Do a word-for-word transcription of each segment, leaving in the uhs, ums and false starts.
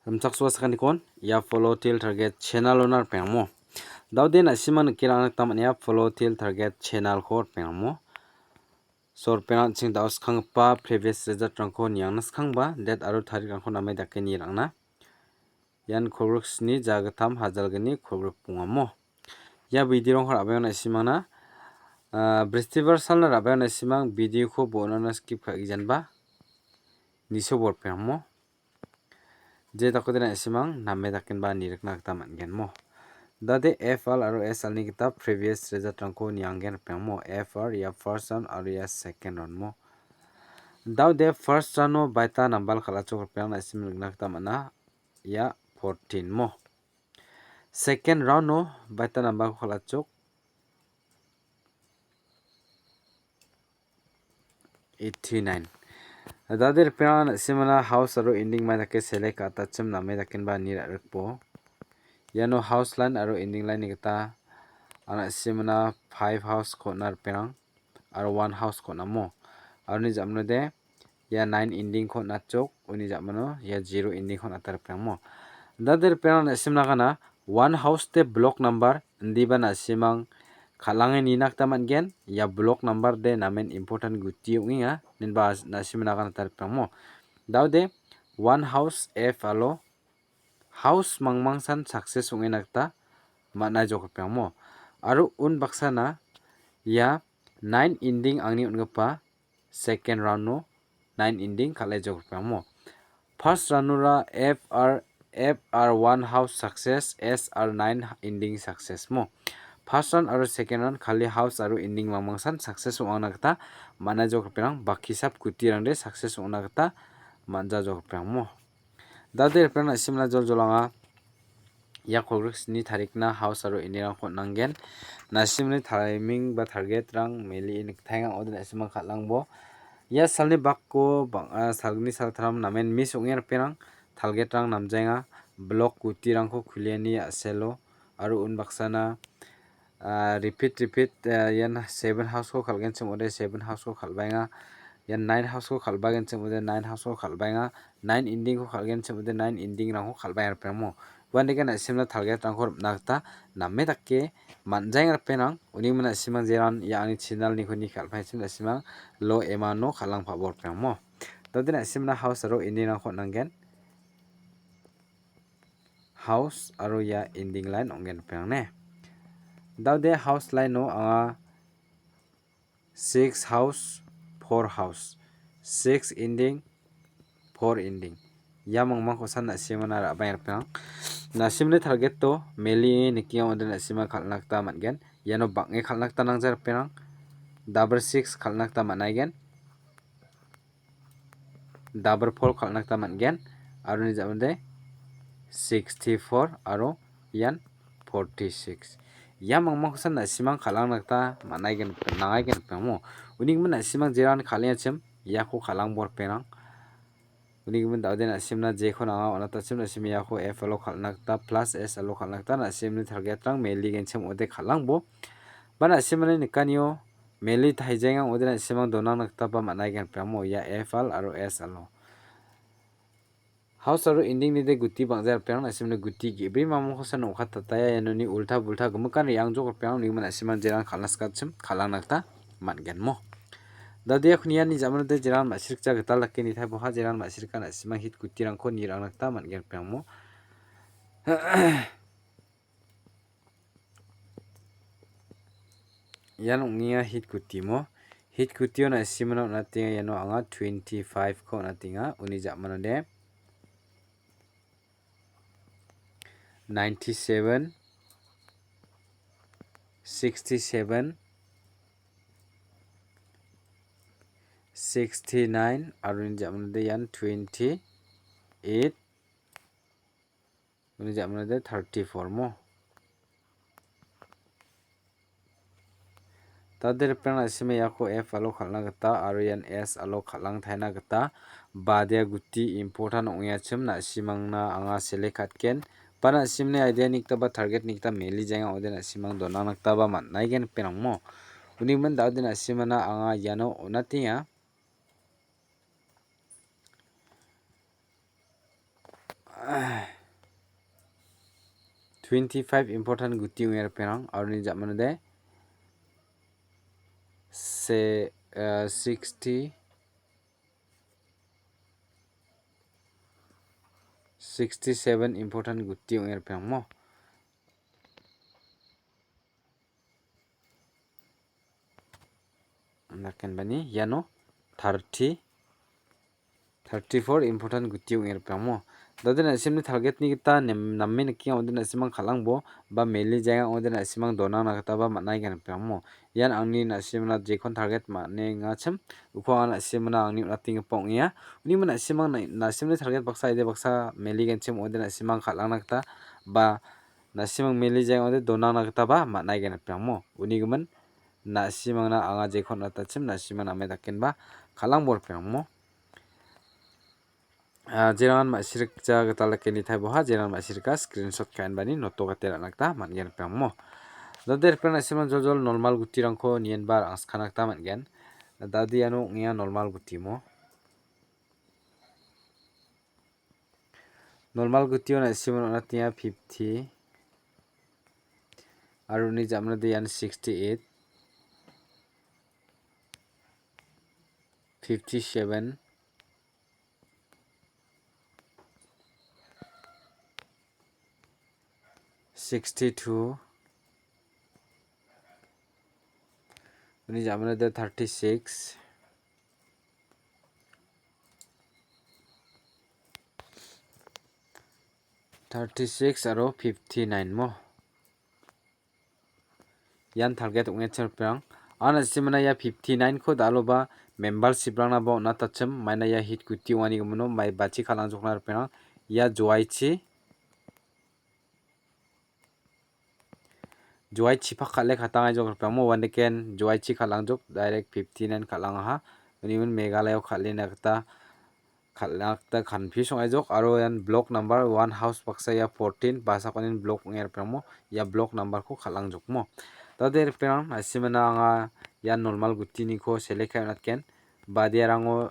Rimchaksoa sakantikon, ia Follow Teer Target channel-ona ripengamo. Dao de na·simang nikna gita man·enga Follow Teer Target channel-ko ripengamo. So ripeng an·ching dao skanggipa previous result-rangko niangna skangba, date aro tarikrangko name dake nirangna. Ian kolgriksni jagittam hajalgni kolgrikbongamo. Ia video-rangko ra·baenga na·simangna, ah, Bristibar salna ra·baenga na·simang video-ko bon·ona skip ka·gijanba nisoborpengamo. Je dakode na·simang name dakenba nirikna gita man·genmo. Dade F R aro S R ni gita previous result-rangko nianggen ripengamo. F R ia first round aro ia second round mo. Dao de first round-o baita nambal kal·achok ripeng na·sim nikna gita man·a. Ia fourteen mo. Second round-o baita nambal-ko kal·achok. Eighty-nine. Dade ripeng na·simana house aro ending mai dake select ka·atachim name dakenba ni ra·rikbo. Iano house line aro ending line-ni gita na·simana five house-ko on·a ripeng. Aro one house-ko on·amo. Aro uni ja·manode ia nine ending-ko on·achok, uni ja·mano ia zero ending-ko on·ata ripengmo. Dade ripeng na·simna gana one house de block number indiba na·simang kal·ange nina gita man·gen. Ia block number de namen important guti ong·enga, inenba na·simna gana ta ripengmo. Dao de one house F alo house mangmangsan success ong·ena gita man·a jok ripengmo. Aro unbaksana ia nine ending angni on·gipa second round-o nine ending kal·e jok ripengmo. First round-ora F R, F R one house success, S R nine ending success mo. First round aro second round kali house aro ending mangmangsan success ong·na gita man·a jok ripeng, bakisap gutirangde success ong·na gita man·ja jok ripengmo. Dade ripeng na·simna joljolanga ia kolgriksni tarikna house aro ending-rangko on·angen. Na·simni timing ba target-rang meli niktaenga ode na·simang kal·angbo. Ia salni bakko bang·a salgni saltram namen miss ong·e ripeng target-rang namjaenga. Block gutirangko kuliani a·selo aro unbaksana ah, repeat, repeat, ah, ian seven house-ko kal·genchim ong·ode, seven house-ko kal·baenga. Ian nine house-ko kal·bagenchim ong·ode, nine house-ko kal·baenga. Nine ending-ko kal·genchim ong·ode, nine ending-rangko kal·baenga ripengmo. Uandake na·simna target-rangko ripna gita name dake man·jaenga ripeng. Uni gimin na·simang jeran ia angni channel-niko ni kal·paenchim na·simang low amount-o kal·angpabo ripengmo. Dade na·simna house aro ending-rangko on·angen. House aro ia ending line ong·gen ripeng ne. Dao de house line-o anga six house, four house, six ending, four ending. Ia mangmangkosan na·simana ra·baenga ripeng. Na·simni target-o meli nikenga ong·ode na·sima kal·na gita man·gen. Iano bang·e kal·na gita nangja ripeng. Double six kal·na gita man·aigen. Double four kal·na gita man·gen. Aro uni ja·mande sixty-four aro ian forty-six. Ia mangmangkosan na·simang kal·angna gita man·aigen, nangaigen ripengmo. Uni gimin na·simang jeran kal·engachim iako kal·angbo ripeng. Uni gimin dao de na·simna jeko nanga on·atachim na·sim iako F alo kal·na gita plus S alo kal·na gita na·simni target-rang meligenchim ong·ode kal·angbo. Ba na·simani nikanio meli taijaenga ong·ode na·simang donangna gitaba man·aigen ripengmo ia F L aro S alo. House aro ending-ni de guti bang·ja ripeng na·simni guti ge·bri mamangkosa nokatataia ianoni ulta bulta gimikan re·angjok ripeng uni gimin na·simang jeran kal·na sikachim kal·angna gita man·genmo. Dade ia kuniani ja·manode jeran ma·sirikja gital dake nitaiboha jeran ma·sirika na·simang hit gutirangko nirangna gita man·gen ripengmo. Ian ong·enga hit kutimo. Hit kutio na·simana on·atenga iano anga twenty-five-ko on·atenga. Uni ja·manode ninety-seven, sixty-seven, sixty-nine aro uni ja·manode ian twenty-eight. Uni ja·manode thirty-four mo. Dade ripeng na·sime iako F alo kal·na gita aro ian S alo kal·angtaina gita badia guti important ong·eachim na·simangna anga select katgen. Ba na·simni idea-ni gita ba target-ni gita meli jaenga ong·ode na·simang donangna gitaba man·aigen ripengmo. Uni gimin dade na·simana anga iano on·atenga. twenty-five important guti ong·e ripengrang, aro uni ja·manode se-, eh, sixty, sixty-seven important guti ong·e ripengrang mo. Nakenbani iano thirty, thirty-four important guti ong·e ripengrang mo. Dade na·simni target-ni gita nem-, name nikenga, ode na·simang kal·angbo ba meli jaenga, ode na·simang donangna gitaba man·aigen ripengrang mo. Ian angni na·simna jekon target man·engachim, uko anga na·simna angni on·atenggipa ong·enga. Uni gimin na·simang na-, na·simni target baksa aide baksa meligenchim, ode na·simang kal·angna gita ba na·simang meli jaenga, ode donangna gitaba man·aigen ripengrang mo. Uni gimin na·simangna anga jekon on·atachim, na·simang name dakenba kal·angbo ripengrang mo. Ah, jerangan ma·sirikja gital dake nitaiboha, jerangan ma·sirika screenshot ka·enbani noto gate ra·na gita man·gen ripengrang mo. Dade ripengrang na·simang joljol normal gutirangko nienba ra·angskana gita man·gen. Dade iano ong·enga normal guti mo. Normal gutio na·simon on·atenga fifty. Aro uni ja·manode ian sixty-eight, fifty-seven, sixty-two, uni ja·manode thirty-six, thirty-six aro fifty-nine mo. Ian target ong·e ripengrang. Anga na·simna ia fifty-nine-ko dal·oba membership-rangnaba on·atachim, maina ia hit guti ong·ani gimino mai bachi kal·angjokna ripengrang. Ia Joaichi, Joaichipak kal·e katang·aijok ripengrang mo, uandeken Joaichi kal·angjok, direct fifty-nine kal·angaha. Uni gimin Meghalaya-o kal·ena gita kal·na gita confuse ong·aijok, aro ian block number one house baksa ia fourteen, basakonin block ong·e ripengrang mo, ia block number-ko kal·angjok mo. Dade ripengrang, na·simna anga ia normal gutiniko select ka·e on·atgen. Badiarango,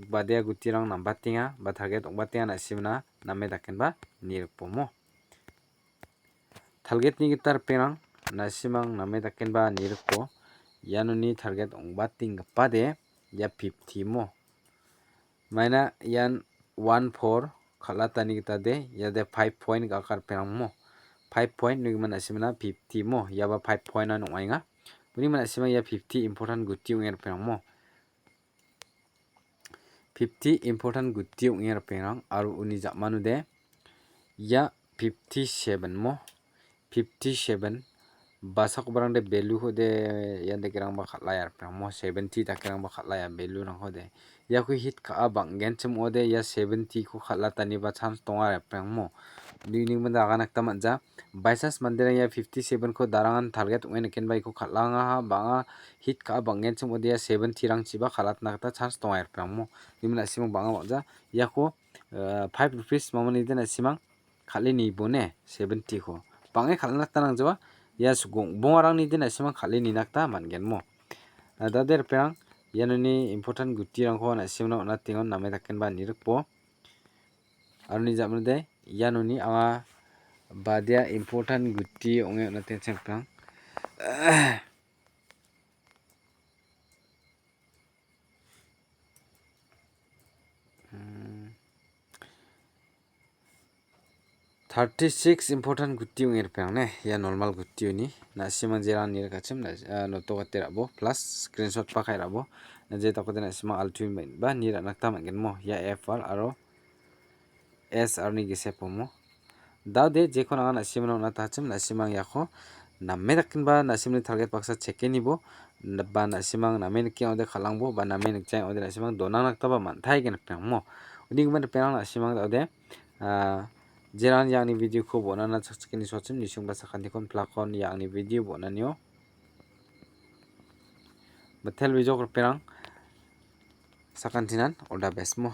badia gutirang nambatenga, ba target ong·batenga, na·simna name dakenba nirikbo mo. Target-ni gita ripengrang, na·simang name dakenba nirikbo, ianoni target ong·batenggipade ia fifty mo. Maina ian one four kal·atani gitade, iade five point ga·aka ripengrang mo. Five point uni gimin na·simna fifty mo, iaba five point-an ong·aenga. Uni gimin na·sima ia fifty important guti ong·e ripengrang mo. Fifty important guti ong·e ripengrang aro uni ja·manode ia fifty-seven mo, fifty-seven basakobarangde value-kode ian dakerangba kal·aia ripengrang mo, seventy dakerangba kal·aia value-rangkode. Iako hit ka·a bang·genchim ong·ode ia seventy-ko kal·ataniba chance donga ripengrang mo. Uni gimin agana gita man·ja. By chance manderang ia fifty-seven-ko darangan target ong·e nikenba iko kal·angaha, bang·a hit ka·a bang·genchim ong·ode ia seventy-rangchiba kal·atna gita chance donga ripengrang mo. Uni gimin na·simang bang·a bang·ja. Iako, eh, five rupees mamanide na·simang kal·e nibone seventy-ko. Bang·e kal·na gita nangjawa. Ia sugong bongarangni din na·simang kal·e nina gita man·gen mo. Ah, dade ripengrang, ianoni important gutirangko na·simna on·atengon name dakenba nirikbo. Aro ni ja·manode, ianoni anga badia important guti ong·e on·atengchim ripengrang. Hmm. Thirty-six important guti ong·e ripengrang ne. Ia normal guti uni. Na·simang jerang nirikachim, na-, ah, noto gate ra·bo, plus screenshot pakai ra·bo. Na je dakode na·simang altuin ba nirikna gita man·gen mo. Ia F R aro S R ni gisepo mo. Dao de, jekon anga na·simna on·atachim, na·simang iako name dakenba na·simni target baksa chekenibo, ba na·simang name nikeng ode kal·angbo, ba name nikjang ode na·simang donangna gitaba man·taigen ripengrang mo. Uni gimin ripengrang na·simang dao de, ah, jeran iangni video-ko bon·ana chakchakeni sochim, nisingba sakantikon plakon iangni video bon·anio. Mitel bijok ripengrang sakantinan all the best mo.